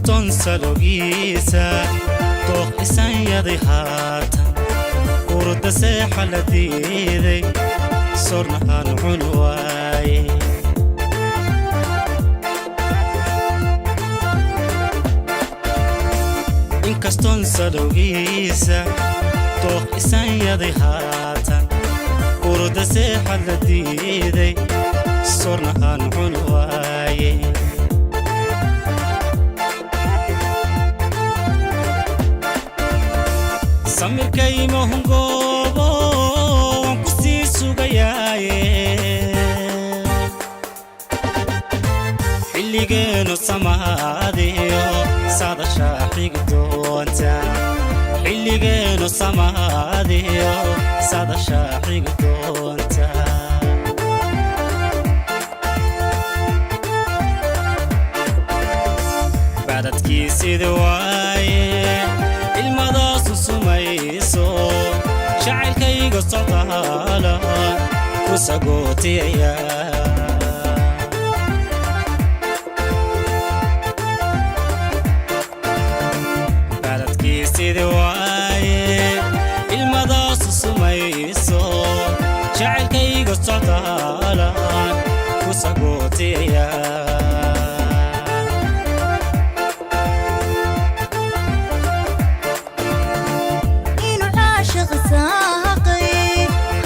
Inkastoon salogiisa dooq isanyaday haatan, urda seexa la diiday, sorna aan cun waaye. Inkastoon salowgiisa dooq isanyaday haatan, urda seexa la diiday, sorna aan cun waaye. Samirkayma hungoobo, waan ku sii sugayaaye. Xilligeenu samaadiyo sadashaa xigi doonta, xilligeenu samaadiyo sadashaa xigi doonta. Badadkiisidi waaye, ilmadaasu sumayso, jacaylkayga socdaala ku sagootiyaya. Baladkiisidi waaye, ilmadaasu sumayso, jacaylkayga socdaala ku sagootiyaya. Inuu caashiq saaqay,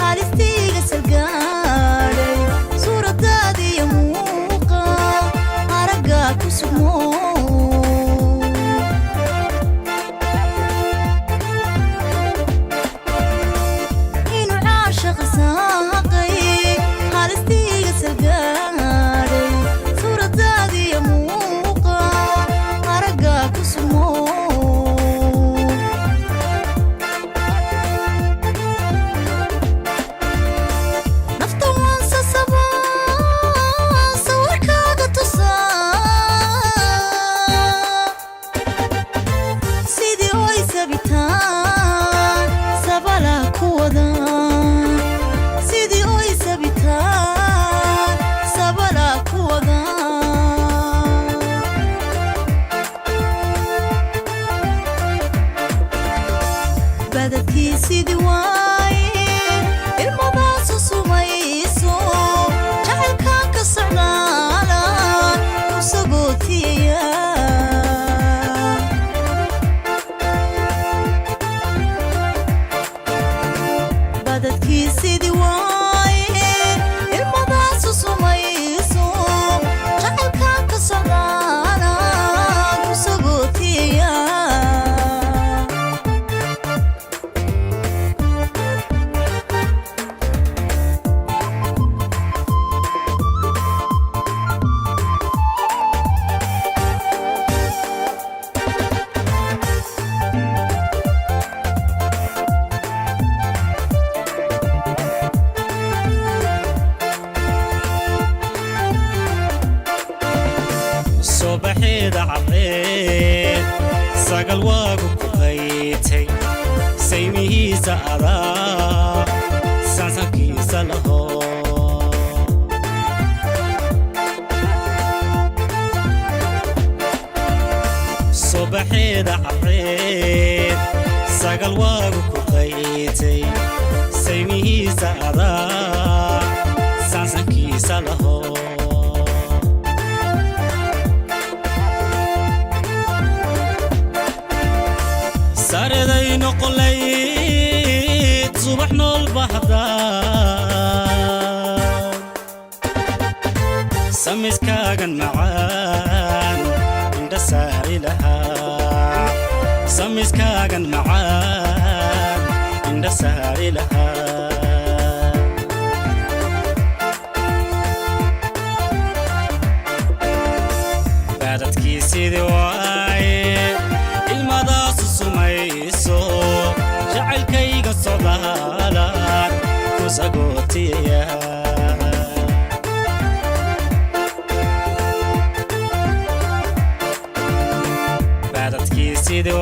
haalistiiga salgaadhay, suuradaadiyo muuqa araggaa ku sugmo. Inuu caashiq saaqay, haalistiiga salgaadhay, suuradaadiyo muuqa araggaa ku sugmo. Nafta waan sasabaa, sawirkaaga tusaa, sidii oy sabitaan sabalaa ku wadaa, sidii oy sabitaan sabalaa ku wadaa. Badadkiisidii waaye, ilmadaasu sumayso, jacaylkaan ka socdaala ku sagootiyaya. Badadkiisidii waaye, ilmadaasu sumayso, jacaylkaan ka socdaala ku sagootiyaya. Subaxeeda cadceed sagal waagu ku qaytay, saymihiisa adaa saansankiisa laho. Subaxeeda cadceed sagal waagu ku qaytay, saymihiisa adaa saansankiisa laho. Sareday noqolayd subax nool bahdaa, samiskaagan macaan indha saari lahaa, samiskaagan macaan indha saari lahaa. Baadadkiisidii waaye, ilmadaasu sumayso, jacaylkayga socdaalaan ku sagootiyaya. Baadadkiisidii